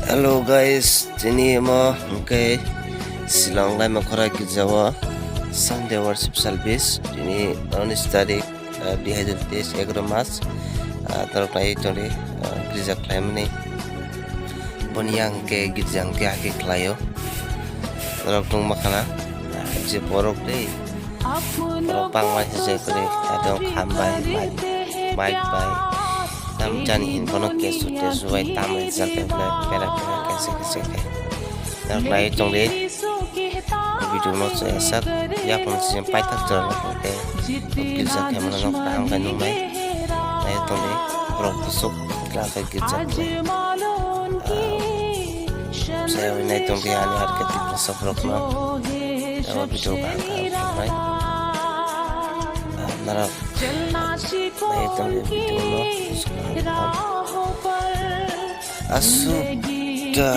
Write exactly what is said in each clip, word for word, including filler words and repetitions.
Hello guys, tini mo hwnkhe Shillong Laimakhora girjao Sunday worship service. Tini unis tarik, ah, dui hazar teis, egaroh mas. Ah, norok nai tongdi, ah, girja khlaimani. Boni yang hwnkhe girja hwnkhe hakhe khlaio. Norok tongma khana, ah, je borok tei Borok bangma se jai kwrwi, adong kham bai, mic, mic bai. Tam jani hin bono kesu tesu bai tam rijak bai bwlai pera pera kese kese khe. Norok nai tongdi. Video no se sak yapon se paithak jora khe. Girja khe mano nok kaham khe nuknai. Nai tongdi. Borok busuk kla khe girja khe. Saya winai tongdi ani ar khe Tiprasa borok no. Abo video kaham kaham khlai. Ah, norok nai tongdi video no. Asuk da.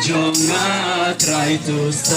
Jong I try to say.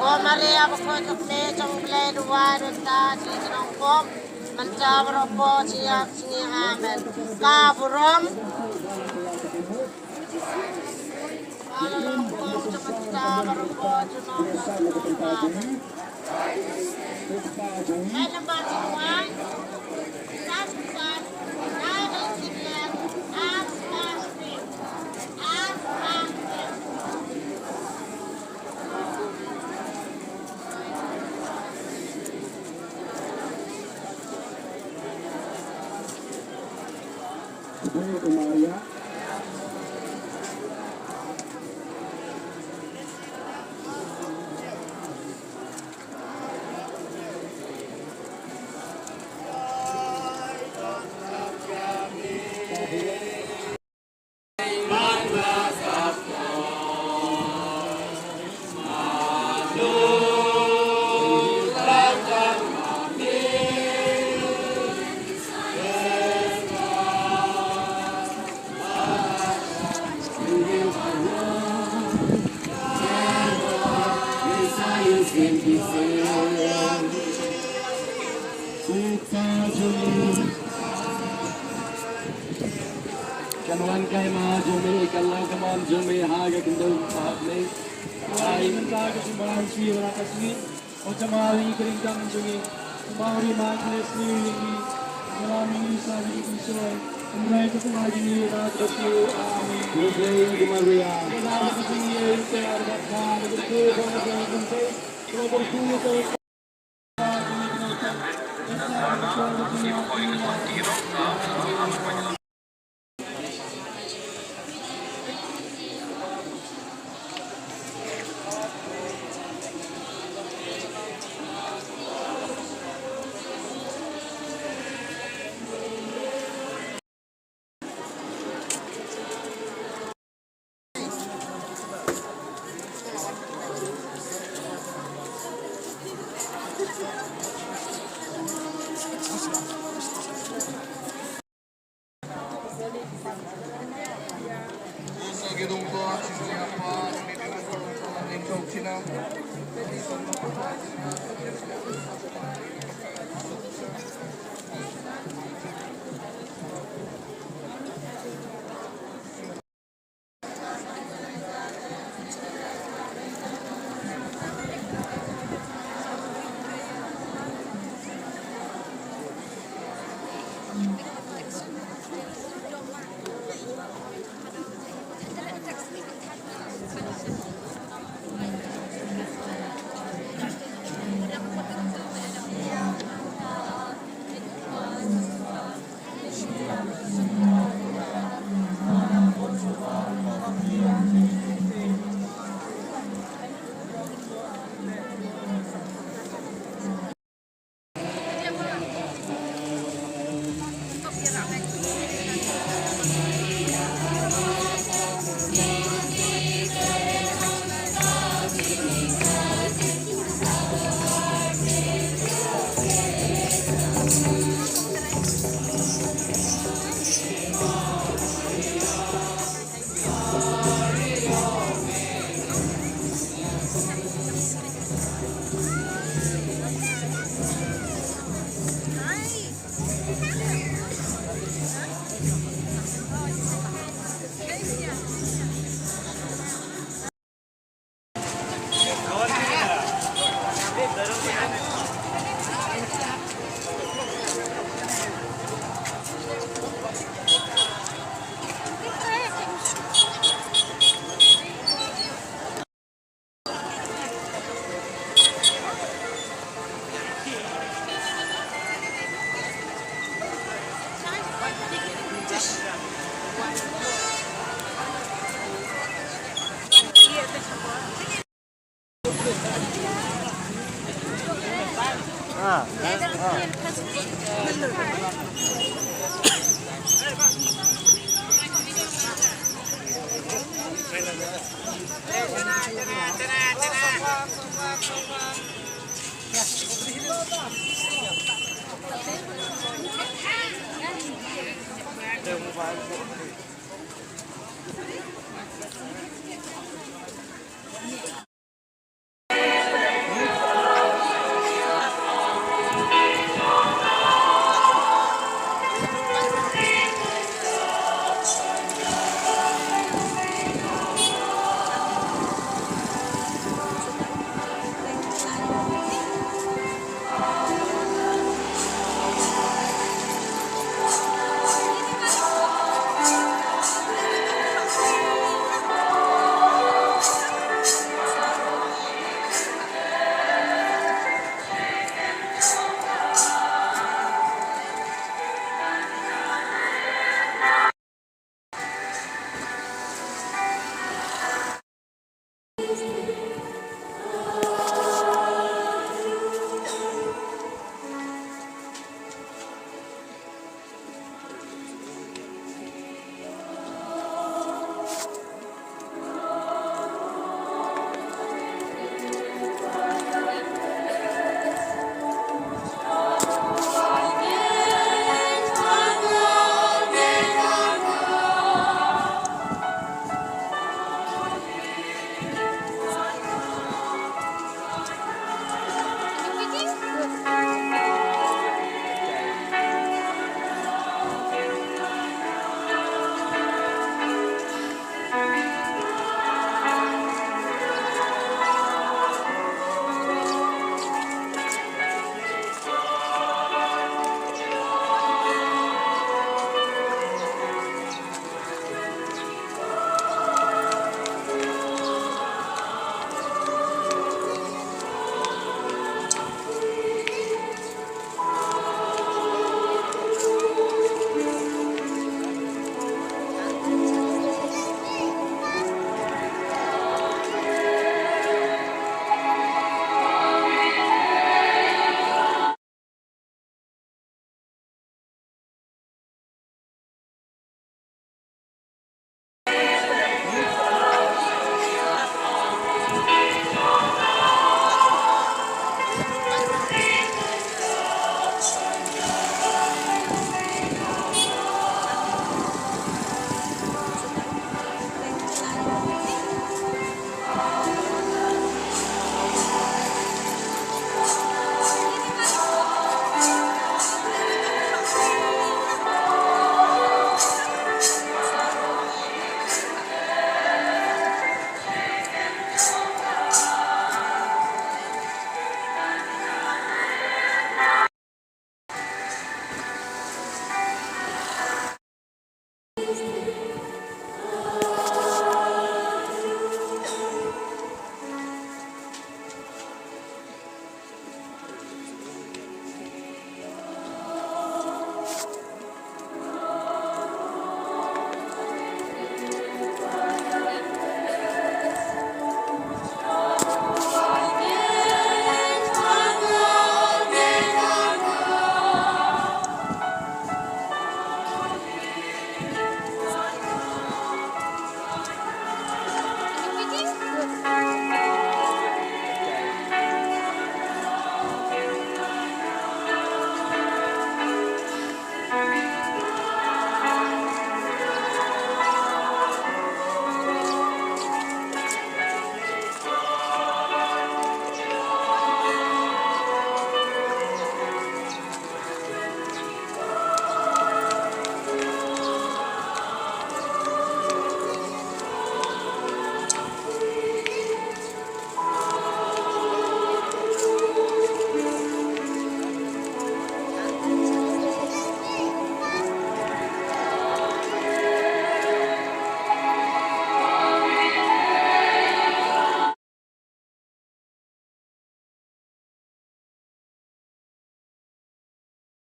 O Maria, bo khoi thok me chong ble duwa renta chi chnong pom mancha bro po chi ya chi amen. Ka burom. Ala lo po chi mancha bro po chi no amen. Kanwan kai ma jome, kallang kaman jome, ha ga kendo pahap ne. Ai, menta ka simbaran si, wala ka si. Ochama ri kring kang jungi, mauri ma kle sni ri, mala mi sa ri isoi, umrai ko ma jini ra ko si, amen. Amen.